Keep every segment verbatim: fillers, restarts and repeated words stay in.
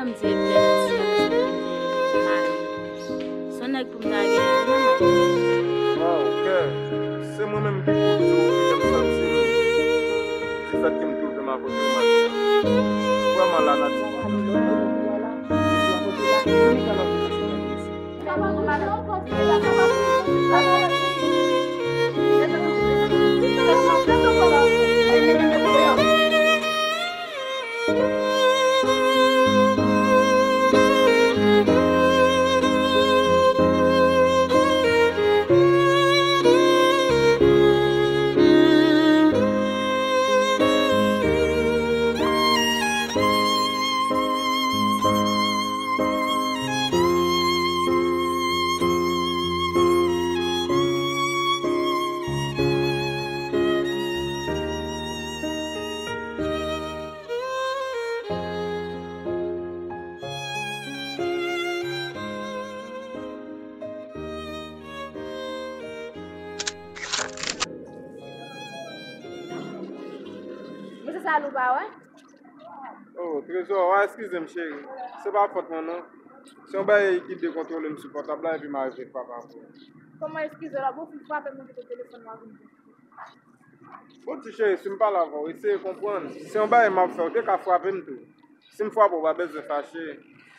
M di m lè m ti nèg sa ki gen mari. Se yon nèg pou m ta gen, non, mari. Waw, kè, se mwen menm ki pou di w kijan m santi m. Di fèt ke m twouve m akote w maten an. Vrèman, lanati. Mesye sa a, ou pa wè? Oh, Trezò, w a eskize m, cheri. Se pa fòt mwen, non. Se yon bagay ki dekontwole m sou pòtab la, epi m a rive frape avè w. Kòman eskize w la? Bon, w fin frape m, ou kite telefòn nan, w a vin. Bon, ti cheri, si m pale avè w, eseye konprann. Se yon bagay m ap fè, w te ka frape m tou. Si m frape w, w pa bezwen fache.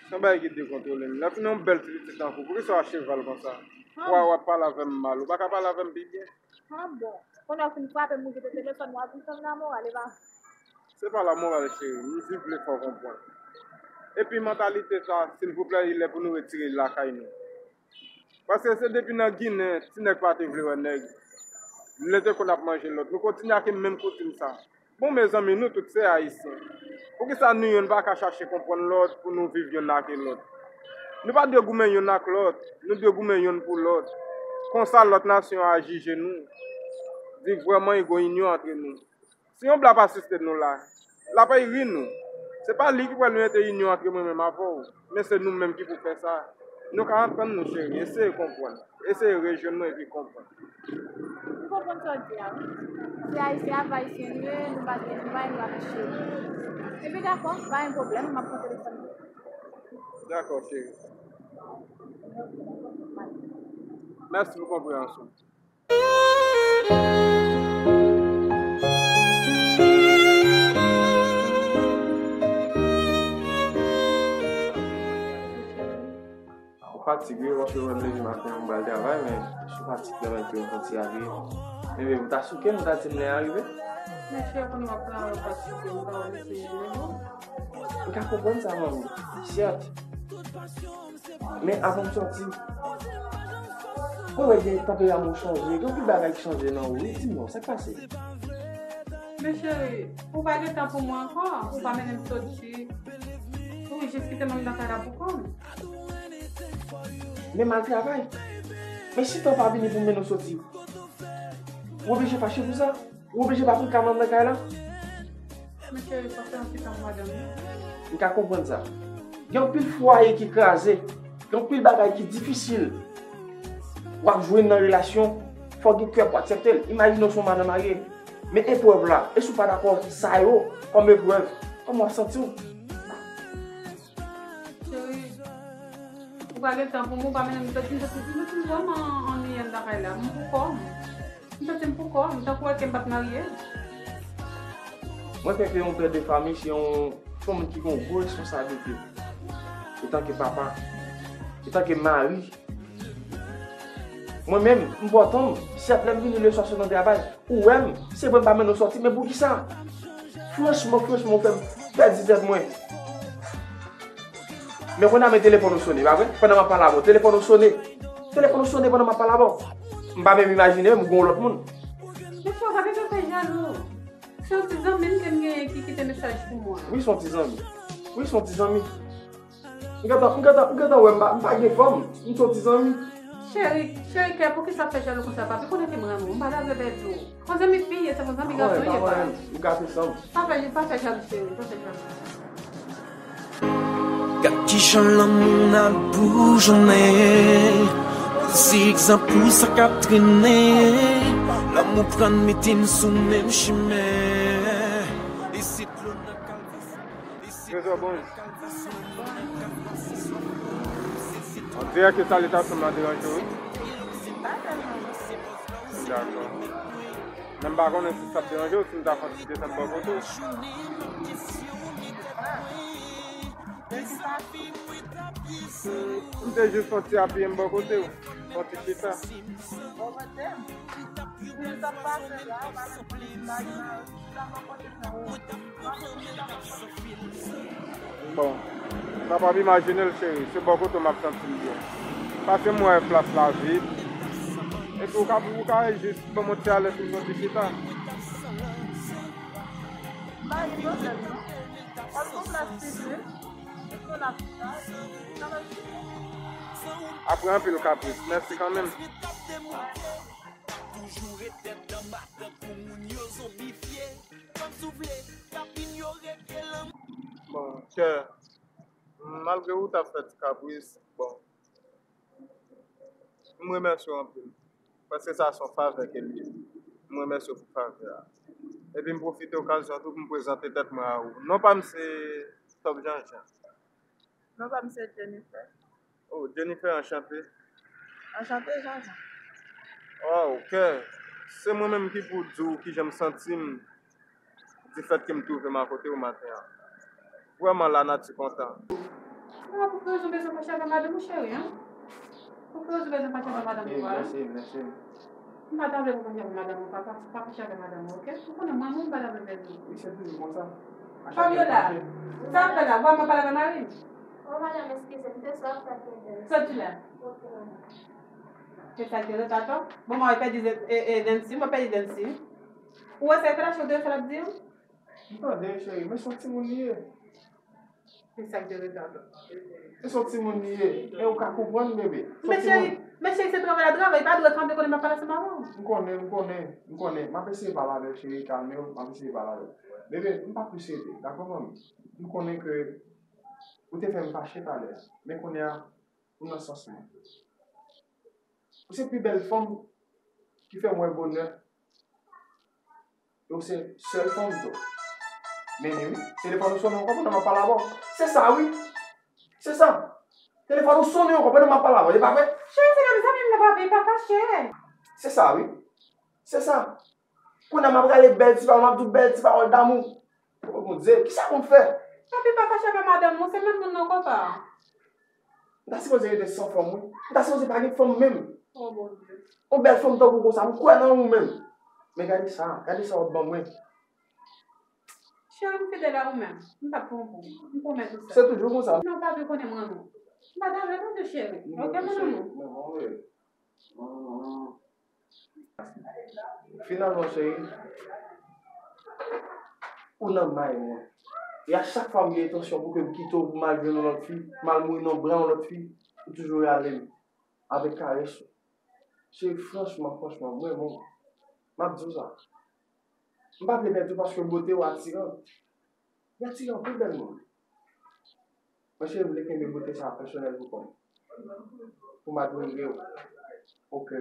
Se yon bagay ki dekontwole m. Lè w fin yon bèl ti pitit tankou w, poukisa w a cheval konsa? Pou w ap pale avè m mal, ou pa ka pale avè m pi byen? Ah bon. Kounye a w fin frape m, ou kite telefòn, w a vin fè m lamoral, e pa? Se pa lamoral, cheri. M jis vle fè w konprann. Epi mantalite sa, silvouplè, li lè pou nou retire l lakay nou. Paske se depi nan Ginen, ti nèg pa te vle wè nèg. Lè te konn ap manje lòt. Nou kontinye ak menm koutim sa. Bon, mezanmi, nou tout se Ayisyen. Poukisa nou youn pa ka chache konprann lòt pou nou viv youn ak lòt? Nou pa dwe goumen youn ak lòt, nou dwe goumen youn pou lòt. Konsa lòt nasyon a jije nou. Di vrèman, e gon inyon antre nou. Si yon bla pa asiste nou la, l ap ri nou. Se pa li ki pral mete inyon antre mwen menm avè w, men se nou menm ki pou fè sa. Nou ka antann nou, cheri, eseye konprann. Eseye rejwenn mwen epi konprann. M konprann sa w di a, wi. Se Ayisyen ap Ayisyen nou ye, nou pa gen, nou pa gen dwa touche. Epi dakò, pa gen pwoblèm, m ap pran telefòn nan. Dakò, cheri. Mèsi pou konpreyansyon. Ou fatige, paske mwen leve maten an, m pral travay, men sou fatig nan men ke m santi a rive. Men, men, ou ta souke m, ou ta di m lè a rive. Men chè, kounye w ap travay, ou pa souke, m pa wè mesye jene w. M ka konprann sa, manmi. Sèt. Men avan m sòti, mwen wè gen tanperaman w chanje, gen anpil bagay ki chanje nan ou, wi, di m non, sa k pase? Men cheri, ou pa gen tan pou mwen ankò, ou pa mennen m soti. Ou jis kite m anndan kay la pou kò m. Men m al travay. Men si tan pa vini pou m mennen w soti, ou oblije fache pou sa. Ou oblije pa fout ka nan kay la? Men cheri, sa fè yon ti tan pou madanm nan. M ka konprann sa. Gen anpil fwaye ki kraze, gen anpil bagay ki difisil. W ap jwenn nan relasyon, fò w gen kè pou aksepte l. Imajine w se yon madanm marye. Men eprèv la, e si w pa dakò sa yo kòm eprèv, kòman w ap santi w? Cheri, ou pa gen tan pou mwen, ou pa mennen m soti, m soti, m soti vrèman anniye anndan kay la. M pou kò m. M santi m pou kò m, tankou wè ke m pa t marye. Mwen kwè ke yon pè de fanmi se yon, se yon moun ki gen yon gwo responsablite. Etanke papa, etanke mari, mwen menm, m pòtan m, sèt lè m vini leswa sot nan travay, ou wè m, se vre m pa mennen w soti, men poukisa? Franchman, franchman, ou fè m pèdi tèt mwen. Men kounye a men telefòn ou sone, pa vre? Pandan m ap pale avè w, telefòn ou sone. Telefòn ou sone pandan m ap pale avè w. M pa menm imajine menm ou gen yon lòt moun. Mesye, ou pa bezwen fè jalou. Se yon ti zanmi m ke m genyen ki kite mesaj pou mwen. Wi, se yon ti zanmi. Wi, se yon ti zanmi. M gentan, m gentan, m gentan wè m pa, m pa gen fanm. M se yon ti zanmi. Cheri, cheri kè, poukisa w ap fè jalou konsa, papi? Konnen ke m renmen w, m pa ta vle pèdi w. Yon zanmi fi ye, se yon zanmi gason ye, pa. Ou gate san m. Pa fè, pa fè jalou, cheri, pa fè jalou. Gad kijan lanmou n ap boujonnen. Zigzag pou sa k ap trennen. Lanmou pran n mete n sou menm chimen. Isi dlo nan kalvesi. Bonjou, bonjou. On dirè ke salitasyon'm nan deranje w, wi. Dakò. Men m pa konnen si sa ap deranje w, si m ta fè yon ti desann bò kote w. M te jis fè yon ti apiye m bò kote w, fè yon ti chita. Bon, sa p ap imajine l, cheri, se bò kote w m ap santi m byen. Paske m wè plas la vid. Epi ou ka, ou ka jis ban m yon ti alèz pou m fè yon ti chita. M pa gen pwoblèm, non. Kòm se yon plas piblik, epi w la chita, sa va chita. Apre anpil kapris, mèsi kanmenm. Toujou ret tèt anba tankou moun yo zonbifye. Kòm soufle k ap inyore ke lanmou. Bon, chè, malgre ou t ap fè ti kapris, bon, m remèsye w anpil. Paske sa se yon favè ke l ye. M remèsye w pou favè a. Epi m pwofite okazyon tou pou m prezante tèt mwen a ou. Non pa m se Top Jean Jean. Non pa m se Jennifer. Oh, Jennifer, anchante. Anchante, Jean Jean. Oh, ok. Se mwen menm ki pou di w kijan m santi m difèt ke m twouve m akote w maten an. Vrèman, lanati kontan. Ah, pou ki rezon bezwen fache avè madanm ou, cheri, en? Pou ki rezon bezwen fache avè madanm ou, en? Mèsi, mèsi. M pa ta vle pou fache avè madanm ou, papa, pa fache avè madanm ou, ok? Ou konnen mwen menm, m pa ta vle pèdi w. Wi, se toujou konsa. Fabiola, sa w ap fè la? Ou pa pale avè mari m? Oh, madanm, eskize m, m te sou ap fè pwoblèm. Soti la. Ok, madanm. Se sa ki reta atò? Bon, mwen pèdi, e, e, Dancy, mwen pèdi Dancy. Ou wè sa l fè la, cheri, w tande sa l ap di w? M tande, cheri, men se yon timoun li ye. Se sa k te rete atò. Se yon timoun li ye. Men ou ka konprann, bebe. Se yon timoun. Men cheri, men cheri, se travay la travay, pa dwe kanpe kote m ap pale ansanm avè w. M konnen, m konnen, m konnen. M ap eseye pale avè l, cheri, kalme w, m ap eseye pale avè l. Bebe, m p ap plis rete, dakò, manmi? M konnen ke ou te fè m fache talè a. Men kounye a, ou nan sans mwen. Ou se pi bèl fanm ki fè m wè bonè. E ou se sèl fanm tou. Men li wi, telefòn ou sonnen ankò pandan m ap pale avè w. Se sa wi. Se sa. Telefòn ou sonnen ankò pandan m ap pale avè w. E pa vre? Cheri, se nan zami m nan, pa vre, pa fache. Se sa wi. Se sa. Kounye a m ap rale bèl ti pawòl, m ap di w bèl ti pawòl damou. O Bondye, kisa pou m fè? Papi, pa fache avè madanm ou, se menm moun nan konpa. M ta sipoze rete san fanm, wi. M ta sipoze pa gen fanm menm. O Bondye. Yon bèl fanm tankou konsa, m kwè nan ou menm. Men gade sa, gade sa w ap ban mwen. Cheri, m fidèl a ou menm. M p ap twonpe w. M pwomèt ou sa. Se toujou konsa. Non, papi konnen m renmen w. M pa ta vle twonpe w, cheri. Ok, mon amour? Finalman, cheri, ou nan may mwen. E a chak fwa m gen entansyon pou ke m kite w, pou m al jwenn yon lòt fi, m al mouri nan bra yon lòt fi, ou toujou rale m avèk karès ou. Cheri, franchman, franchman, m renmen w. M ap di w sa. M pa vle pèdi w paske bote w atiran. Li atire anpil bèl moun. Mwen, cheri, m vle kenbe bote sa a pèsonèl pou kò m. Pou m admire w. Ok.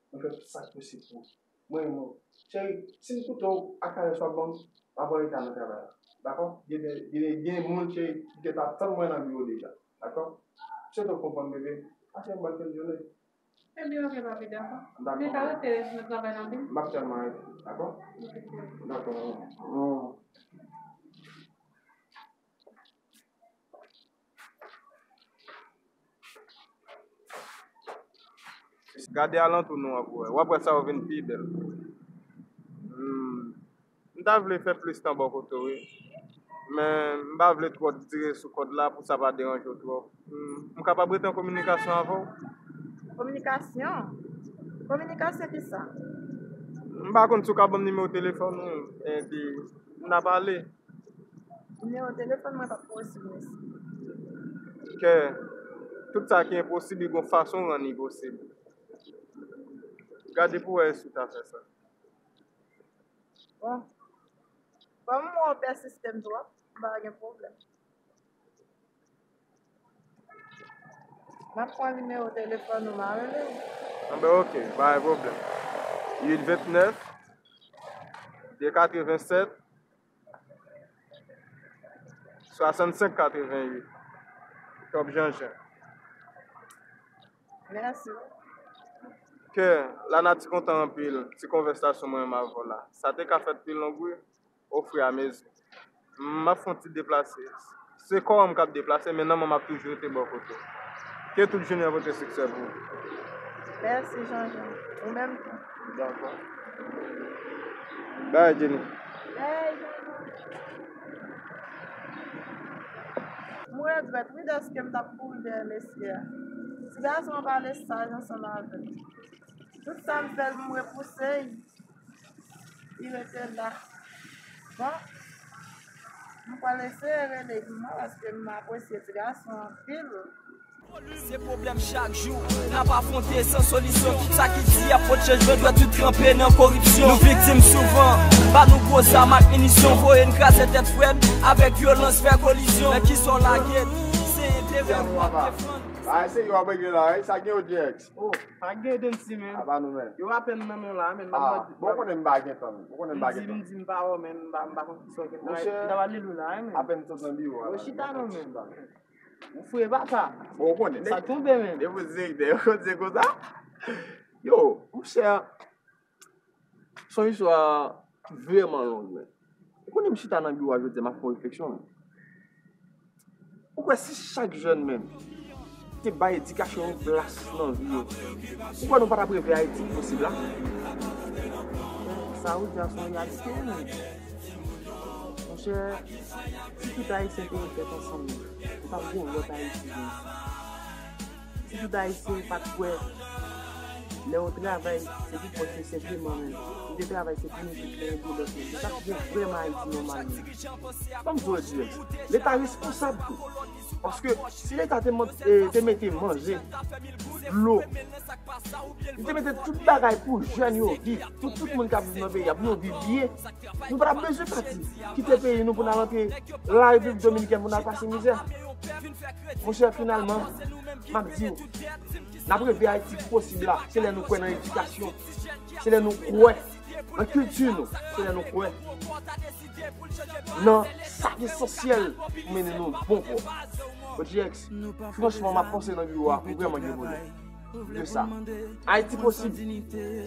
Mwen fè tout sa k posib pou ou. Mwen renmen w. Cheri, si m koute w ak karès w ap ban m, m ap anreta nan travay la. Dakò? Gen de, gen de, gen de moun, cheri, ki gentan tann mwen nan biwo deja. Dakò? M swete w konprann, bebe. Pase yon bòn fen de jounen. Ebyen, ok, papi, dakò. Dakò. Men pa rete nan travay la, byen. M ap tèlman rete, dakò? Ok, cheri. Dakò. Gade alantou nou an pou wè. W ap wè sa yo vin pi bèl. Hmm. M ta vle fè plis tan bò kote w, wi. Men, m pa vle twò dire sou kòd la pou sa pa deranje w twòp. Hmm. M kapab rete an kominikasyon avè w? Kominikasyon? Kominikasyon ki sa? M pa konn si w ka ban m nimewo telefòn ou, epi n a pale. Nimewo telefòn mwen p ap posib, mesye. Kè, tout sa ki enposib, li gon fason w rann li posib. Gade pou w wè si w ta fè sa. Bon. Kòm w pèsiste m twòp, m pa gen pwoblèm. M ap pran nimewo telefòn ou, m a rele w. Anben, ok, pa gen pwoblèm. Uit vennèf, de katrevennsèt, swasannsenk katrevennuit. Top Jean Jean. Mèsi. Kè, lanati kontan anpil ti konvèsasyon mwen menm avè w la. Sa te ka fèt pi long wi, ofri a mezi. M ap fè yon ti deplase. Se kò an m k ap deplase, men nanm an m ap toujou rete bò kote w. Ke tout jounen an pote siksè pou ou. Mèsi, Jean Jean. Ou menm tou. Dakò. Bay, Jenny. Hey, mwen regrèt, wi, dèske m t ap kouri dèyè mesye a. Ti gason an pa vle saj ansanm avè l. Tout sa m fè l pou m repouse l, li rete la. Bon, m pral eseye rele l, paske m apresye ti gason an anpil. Se pwoblèm chak jou n ap afwonte san solisyon. Tout sa ki di y ap pot chanjman dwèt tout tranpe nan koripsyon. Nou viktim souvan, ba nou gwo zam ak minisyon, voye n kraze tèt frè n avèk vyolans, fè kolizyon. Nan kisa w lage n? Se enterè nou ap defann. Bagay serye w ap regle la wi, sa gen O J X. Oh, pa gen Densi menm. Apa nou menm. Yo apèn nan men w la menm. Ah, bon konnen m pa gen tan menm. Bon konnen m pa gen tan. M di m pa wè w menm, m pa m pa konn kisa w gen. Monchè, m ta pral li la menm. Apèn m sot nan biwo a. Yo chita non menm. Ou fre baka. Bon ou konnen. Sa tonbe menm. Depi direktè yo konn se konsa. Yo, monchè. Se yon istwa vrèman long men. Ou konnen m chita nan biwo a jodi a m ap fè yon refleksyon. Ou kwè si chak jèn menm te bay edikasyon yon plas nan vi yo, ou kwè nou pa t ap reve Ayiti ki posib la? Sa ou di a se yon reyalite menm. Monchè, si tout Ayisyen te met tèt ansanm, nou t ap gen yon lòt Ayiti menm. Si tout Ayisyen pa t kwè lè yo travay se pou pòch yo senpleman menm, yo te travay se pou nou tout men yon dwe lòt men, nou t ap gen vrèman Ayiti nòmal menm. Ban m di w, J S, Leta responsab tou. Paske si Leta te mete manje, dlo, li te mete tout bagay pou jèn yo viv, pou tout moun k ap viv nan peyi a, pou yo viv byen, nou pa t ap bezwen pati, kite peyi nou pou n al antre Larepiblik Dominikèn pou n al pase mizè. Monchè, finalman, m ap di w, n ap reve Ayiti ki posib la, se lè nou kwè nan edikasyon, se lè nou kwè nan kilti nou, se lè nou kwè nan sa k esansyèl pou mennen nou bon bò. O J X, franchman, m ap panse nan biwo a, m vrèman gen bonè de sa. Ayiti posib,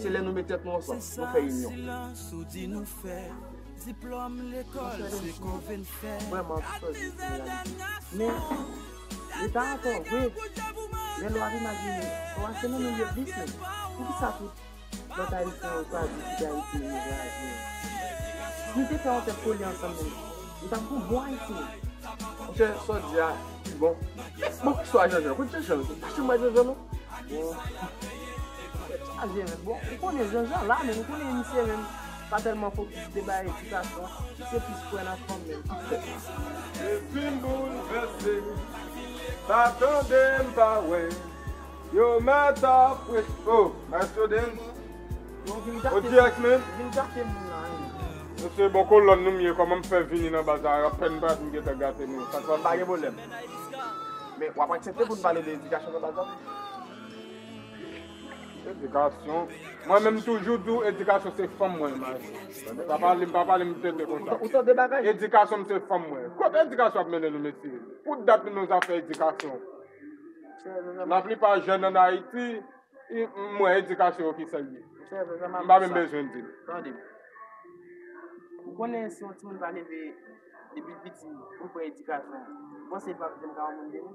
se lè nou met tèt nou ansanm, nou fè inyon. Monchè Densi, m vrèman ap sòti pou reyalite. Men, li pa ankò vre. Men lè w ap imajine, w ap se nan milyè biznis. Poukisa tout lòt Ayisyen yo chwazi kite Ayiti menm yo vwayaje? Si nou te fè yon tèt kole ansanm menm, nou t ap gon bon Ayiti menm. Monchè, sa w di a, li bon. Men, bon, ki swa Jean Jean, kote Jean Jean? Tache mwen Jean Jean non. Bon. Tèt chaje menm. Bon, ou konnen Jean Jean la, men ou konnen misye menm pa tèlman fokis de bay edikasyon, misye plis kwè nan fanm menm. Depi m boulvèse, pa tande m pa wè, yo mèt ap preche. Oh, Maestro Dens. O J X menm. Vin gate moun la, hein. Mesye, bon kolòn nou m ye, kòman m fè vini nan baz la, apèn m parèt m gentan gate nou. Sa k pase? Pa gen pwoblèm. Men, w ap aksepte pou n pale de edikasyon nan baz la? Edikasyon. Mwen menm m toujou di w edikasyon se fanm mwen, maestro. Pa pale m, pa pale m tete konsa. Ou tande bagay? Edikasyon m se fanm mwen. Kote edikasyon ap mennen nou, mesye? Pou dat nou nan zafè edikasyon. Laplipa jèn ann Ayiti, m wè edikasyon yo ki sa l ye. M pa menm bezwen di l. Tande. Ou konnen si yon timoun pa leve depi l piti pou l pran edikasyon, ou panse l p ap janm ka yon moun demen?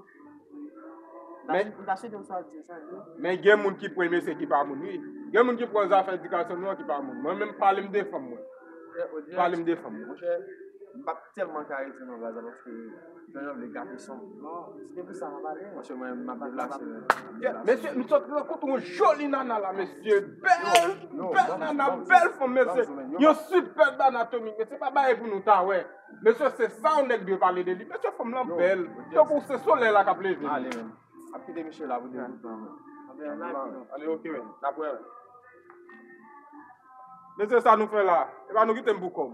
Men, m ta swete w sa w di yo chanje. Men gen moun ki premye se ki pa moun wi. Gen moun ki pran zafè edikasyon nou an ki pa moun. Mwen menm pale m de fanm mwen. Pale m de fanm mwen. Monchè, m p ap tèlman ka rete nan baz la paske Jean Jean vle gate son. Non, se te pou sa m ap ale. Monchè mwen m ap deplase men. Mesye, m sot rankontre yon joli nana la mesye. Bèl, bèl nana, bèl fanm mesye. Yon sipèb anatomik mesye, pa bagay pou nou ta wè. Mesye, se sa yon nèg dwe pale de li. Mesye, fanm lan bèl. Tankou se solèy la k ap leve. Ale menm. Ap kite misye la pou degoute. Ale, ok, wi. N ap wè. Mesye, sa nou fè la. E pa nou kite m pou kò m.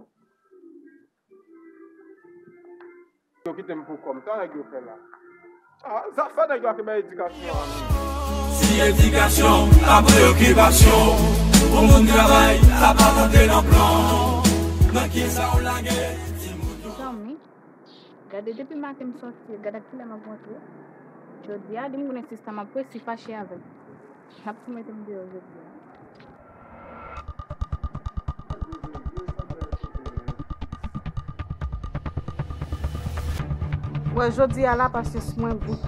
Yo kite m pou kò m. Sa nèg yo fè la? Ah, zafè nèg yo a ki bay edikasyon an. Si edikasyon pa preyokipasyon, pou moun travay, sa pa monte nan plan. Nan kisa w lage timoun ou? Gade, depi maten m sòti, gade ak kilè m ap rantre. Jodi a, depi m konnen sista m ap presi fache avè m. L ap tou mete m deyò jodi a. Wè, jodi a la, pasyans mwen bout.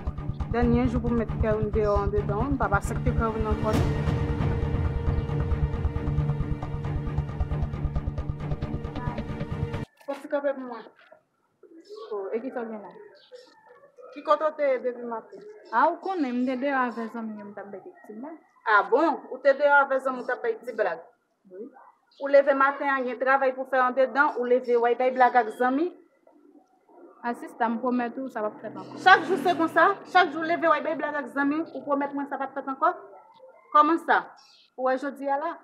Dènye jou pou m met kè m deyò andedan, m pa pase ak kè m ankò. Fò ti kanpe pou mwen. Oh, e kisa w gen la? Ki kote w te ye depi maten? A, ou konnen, m te deyò avè zanmi yo, m t ap bay kèk ti blag. A bon? Ou te deyò avè zanmi w, t ap bay ti blag? Wi. Ou leve maten an, gen travay pou fè andedan, ou leve, w al bay blag ak zanmi? A, sista, m pwomèt ou, sa p ap fèt ankò. Chak jou se konsa? Chak jou w leve, w al bay blag ak zanmi, ou pwomèt mwen sa p ap fèt ankò? Kòman sa? Ou wè jodi a la?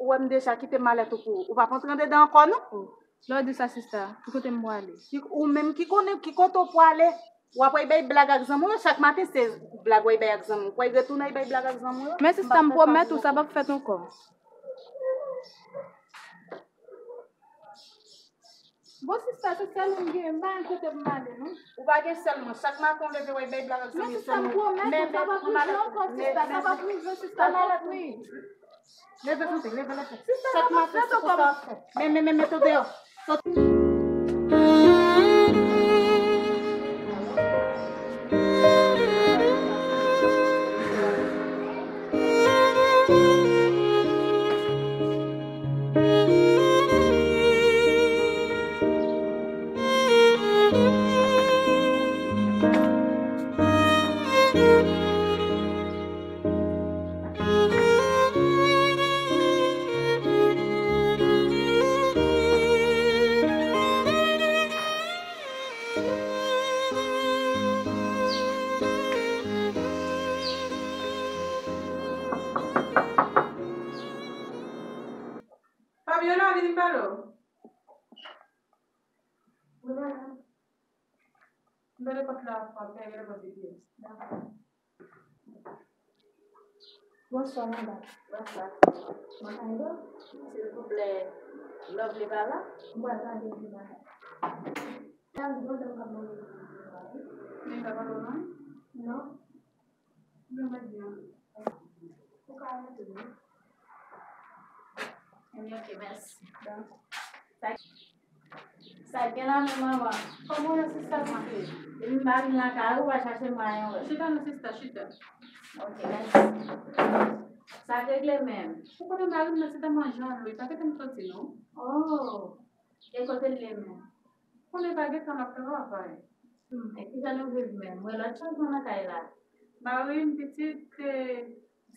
Ou wè m deja kite malèt ou pou ou. Ou p ap antre andedan ankò, non? Oh. Lè w di sa, sista, ki kote m pwale? Ki, ou menm ki konnen ki kote w pwale. W ap al bay blag ak zanmi w yo, chak maten se blag w al bay ak zanmi w. W al retounen al bay blag ak zanmi w yo. Men sista, m pwomèt ou, sa p ap fèt ankò. Bon, sista, se sèl ou m gen, m pa gen kote pou m ale, non. Ou pa gen sèl mwen. Chak maten w leve, w al bay blag ak zanmi w, sèl mwen. Men sista, m pwomèt ou, sa p ap rive ankò, sista, sa p ap rive, sista, m ap pri. Leve kanpe, leve, leve. Chak maten, se konsa w ap fè. Men, men, men, mete w deyò. Soti. Fabiola, vini m pale w. Wi, madam. Mete pòt la, pòt la, mete pòt la. Dakò. Bonswa, madam. Bonswa. Mwen ka ede w? Silvouplè, Lovely pa la? Mwen pa tande li, madam. Madam, gon dam k ap mande pou li. Li pa pale w non? Non. Mwen pa di anyen. Ou ka rete, wi. Ebyen, oke, mèsi. Dakò. Sa, sa gen la menm, manman? Kòman w ye, sista, santé? Depi mari m lakay ou, pa chache mwen anyen wè. Chita non, sista, chita. Oke, mèsi. Sa k regle menm? Ou konnen mari m nan se tèlman jan l ye, pa kite m soti non. Oh. E kote l ye menm? Konnen pa gen tan l ap travay. Hmm, e kijan nou viv menm? Mwen lòt chanjman nan kay la. Mari m pitit, e,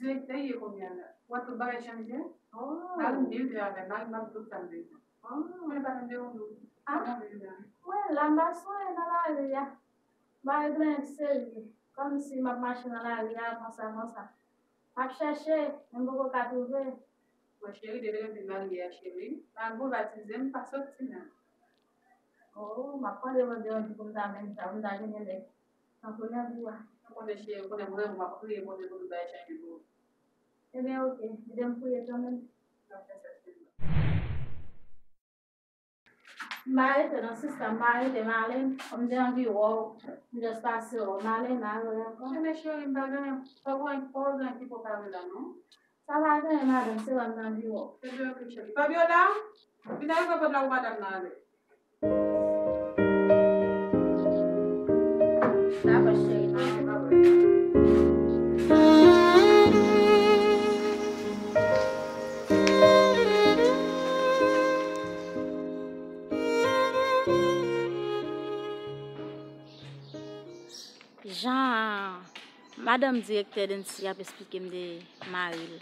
direktè l ye kounye a la. Ou wè tout bagay chanje. Oh. Mari m byen viv avè m, mari m ban m tout sa m bezwen. Oh. Mwen pa tande yon nou. Ah. Kòman viv la? Mwen la, m pa sou anyen nan lari a. M pa retounen serye. Kòmsi m ap mache nan lari a, konsa, konsa. M ap chèche, men m poko ka twouve. Mwen cheri, depi lè m vin marye a, cheri, malgre w batize m, m pa soti menm. Oh, m ap mande Bondye yon jou pou m ta menm sa, pou m ta tounen nèg. Tankou nan vi a. Ou konnen cheri, ou konnen mwen menm, m ap priye Bondye pou tout bagay chanje pou ou. Ebyen, oke. Ede m priye kanmenm. M ap fè sa, cheri. M pa rete non, sista, m pa rete, m ale. Kòm m te anvi wè w, m just pase wè w, m ale, m pa rele ankò. Ebyen, cheri, m pa gen anyen. Pa gen anyen, pa gen anyen ki poko pare la, non. Sa pa gen anyen, madanm, se wè m te anvi wè w. Ebyen, oke, cheri. Fabiola, vin ale pran pòt la pou madanm nan ale. Dakò, cheri, pa gen pwoblèm. Jan madanm direktè Dancy ap esplike m de mari l,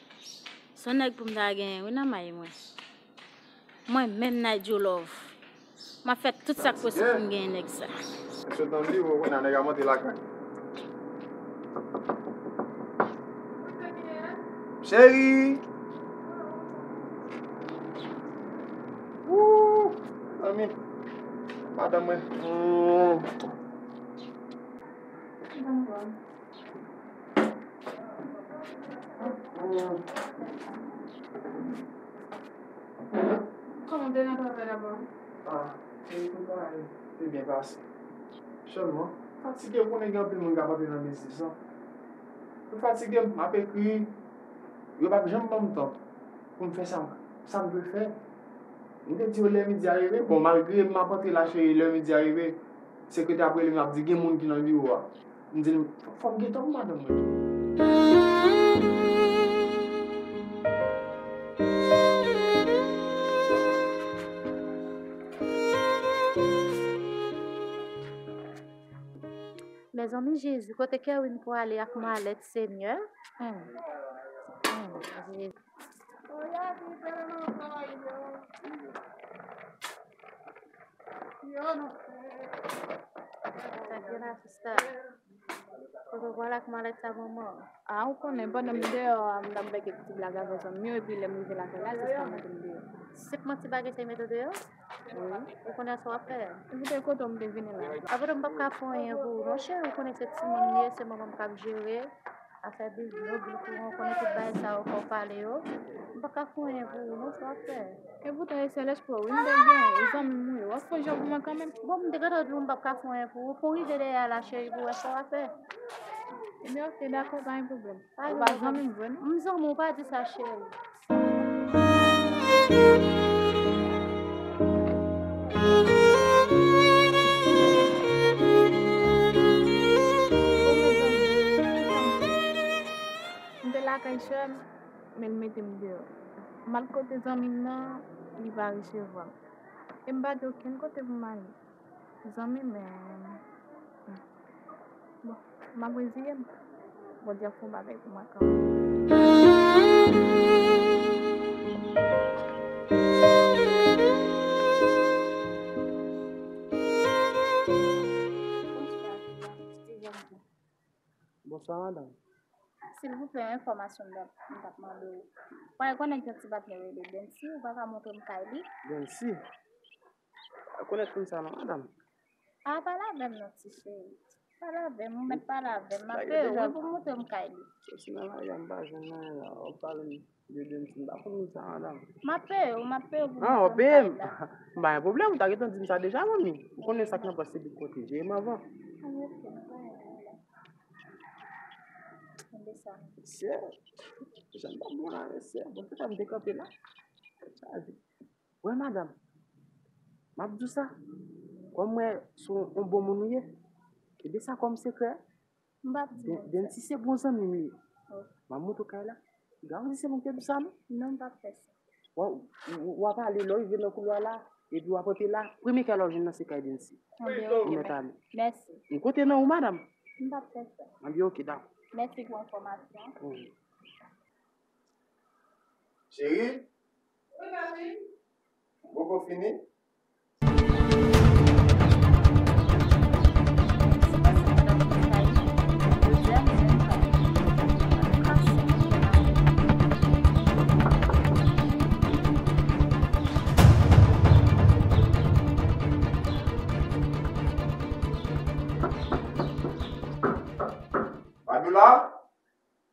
se yon nèg pou m ta genyen, wi, nan may mwen. Mwen menm, Nigel Love, m ap fè tout sa k posib pou m genyen nèg sa. Mesye, tann li, ou konnen nèg ap antre lakay. Cheri! Woo! Mezanmi. Madanm mwen. Mm. Mm. Kòman w te nan travay la, bro? Ah, cheri, tout bagay te byen pase. Sèlman, fatige, ou konnen gen anpil moun k ap antre nan biznis lan. M fatige, m ap ekri, yo p ap janm ban m tan pou m fè sa, sa m dwe fè. M te di yo lè midi a rive, bon, malgre m ap antre la, cheri, lè midi a rive, sekretè ap rele m, ap di gen moun ki nan biwo a. M di l, fò m gentan pou madanm mwen. Mezanmi, Jezi, kote Kerwin pwale ak malèt, Senyè? Hmm. Hmm, Jezi. Sa gen la, sista. Kote w pral ak malèt sa, manman? A, ou konnen, pandan m deyò a, m t ap bèk ti blag avè zanmi m yo, epi lè m rive lakay la, se sa mete m deyò. Se k manti bagay sa mete w deyò? Wi. Ou konnen sa w ap fè? Epi kote w m te vini la? Apre m p ap ka fè anyen pou ou non, cheri, ou konnen se timoun m ye, se manman m k ap jere. Afè biznis, bil kouran, ou konnen tout bagay sa yo, fò w pale yo. M pa ka fè anyen pou ou non, sa w ap fè. E poutan, e sèl espwa w wi m te gen, e zanmi m ou ye, w ap fè jan pou mwen kanmenm. Bon, m te gentan di w m p ap ka fè anyen pou ou. Fò w rive dèyè a la, cheri, pou w wè sa w ap fè. Ebyen, oke, dakò, pa gen pwoblèm. Ou pa zanmi m vre, non? M zanmi w, pa di sa, cheri. M te lakay sè m, men l mete m deyò. M al kote zanmi m nan, li pa resevwa m. E m pa gen okenn kote pou m ale. Zanmi m, men, bon, m ap reziye m. Bondye ap fè yon bagay pou mwen kanmenm. Bonswa, madanm. Silvouplè, yon enfòmasyon m t ap, m t ap mande w. Mwen konnen gen ti patnè rele Dancy, ou pa ka montre m kay li? Dancy? Ou konèt moun sa non, madanm? A, pale avè m non, ti cheri. Pale avè m, ou mèt pale avè m. M ap peye w wi pou w montre m kay li. Si nan lari a m pa jwenn anyen la, w ap pale m de Dancy, m pa konn moun sa, madanm. M ap peye w, m ap peye w pou w montre m kay la. A, w ap peye m? M pa gen pwoblèm, ou ta gentan di m sa deja, manmi. Ou konnen sa k nan pòch se li k pwoteje m avan. A, oke, m pa gen pwoblèm. Tande sa. Mesye, jan m t ap bon la, mesye. Bon, poutèt m te kanpe la. Sa di. Wè, madanm, m ap di w sa. Kòm m wè se yon bon moun ou ye, kenbe sa kòm sekrè. M p ap di moun sa. Dancy se bon zanmi m li ye. Oh. M ap montre w kay la. Piga w di se mwen ki te di w sa, non? Non, m p ap fè sa. W, w, w ap ale, lè w rive nan koulwa la, epi w ap antre la, premye kay la w jwenn nan se kay Dancy. Anben, oke, mèt ale. Mèsi. M konte nan ou, madanm. M p ap fè sa. Anben, oke, dakò. Mèsi pou enfòmasyon. Mhm. Cheri? Wi, papi. Ou poko fini? Fabiola?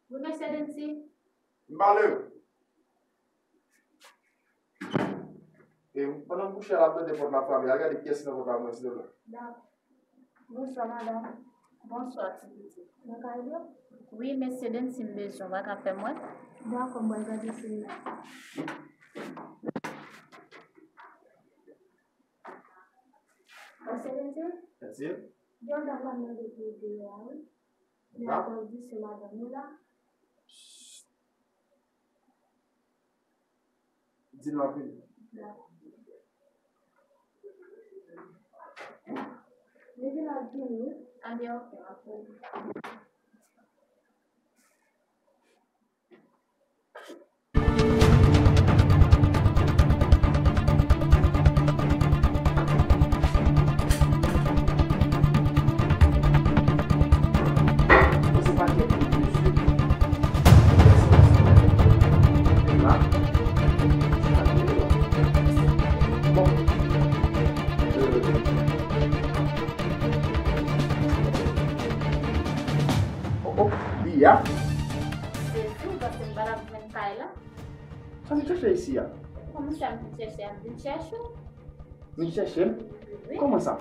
Wi, mesye Dancy. M pale w. E pandan m kouche a, l ap tande pòt la frape. Al gade kiyès ki nan pòt la pou mwen, silvouplè. Dakò. Bonswa, madanm. Bonswa, ti pitit. Mwen ka ede w? Wi, mesye Dancy m bezwen, w pa ka fè m wè? Dakò, m pral gade si. Mesye Dancy? Dancy? Yon dam ap mande pou ede yo a, wi. Men akoz di se madanm ou la. Di l m ap vini. Dakò. Li di l ap vini. Anben, oke, m ap vini. Oh, oh, li a. Jezi, ou panse m pa t ap jwenn kay la? Sa m chèche isi a? Kòman sa m vin chèche a? M vin chèche w. Vin chèche m? Wi. Kòman sa?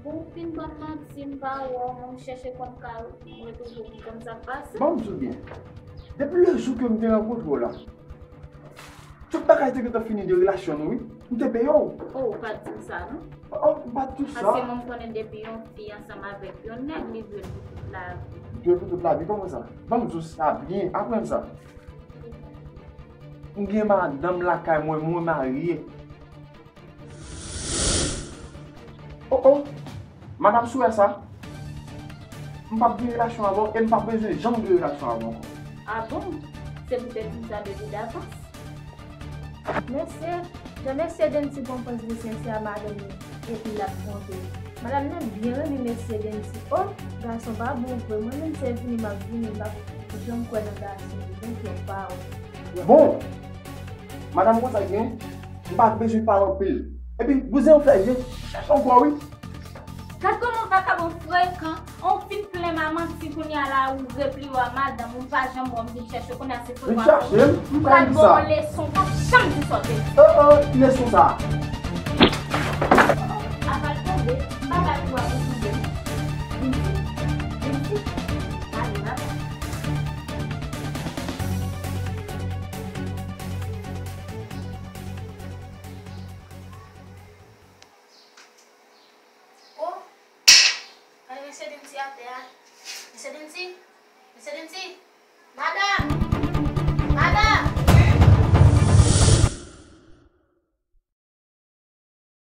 Ou fin ban m manti, m pa wè w, mwen m chèche konn kay ou, m retwouve w, m konn sa k pase. Ban m di w byen. Depi le jou ke m te rankontre w la, tout bagay te gentan fini de relasyon nou, wi. M te peye w. Oh, ou pa t di m sa, non? Oh, m pa t di w sa. Paske mwen m konnen depi yon fi ansanm avèk yon nèg, li dwe l pou tout lavi. Dwe l pou tout lavi, kòman sa? Ban m di w sa byen, aprann sa. M gen madanm lakay mwen, mwen marye. Oh, oh. Madanm, si w wè sa, m p ap gen relasyon avè w e m p ap bezwen janm gen relasyon avè w ankò. Ah bon? Se poutèt m sa depi davans. Mesye, jan mesye Denty pran pòz li sensè a madanm li, epi l ap twonpe. Madanm nan byen renmen mesye Denty. Oh, gason pa bon vre. Mwen menm se vini m ap vini, m p ap janm kwè nan gason. Donk, yo pa wè. Bon, madanm, konn sa k gen, m pa bezwen pale anpil. Epi, bouzen an fè je chèch ankò, wi. Gad kòman vakabon frekan, on fin plen m a manti kounye a la ou repli w a madanm ou pa janm wè m vin chèche w kounye a se frekan. Vin chèche m, m pa di sa. Ou pral ban yon leson, w p ap janm di sa w te di. Oh, oh, ki leson sa? Aval tonbe, m pa bay pou w ap tonbe non. Vin isit, vin isit. Ale, babay. Oh, gade mesye Denty atè a. Mesye Denty, mesye Denty, madanm!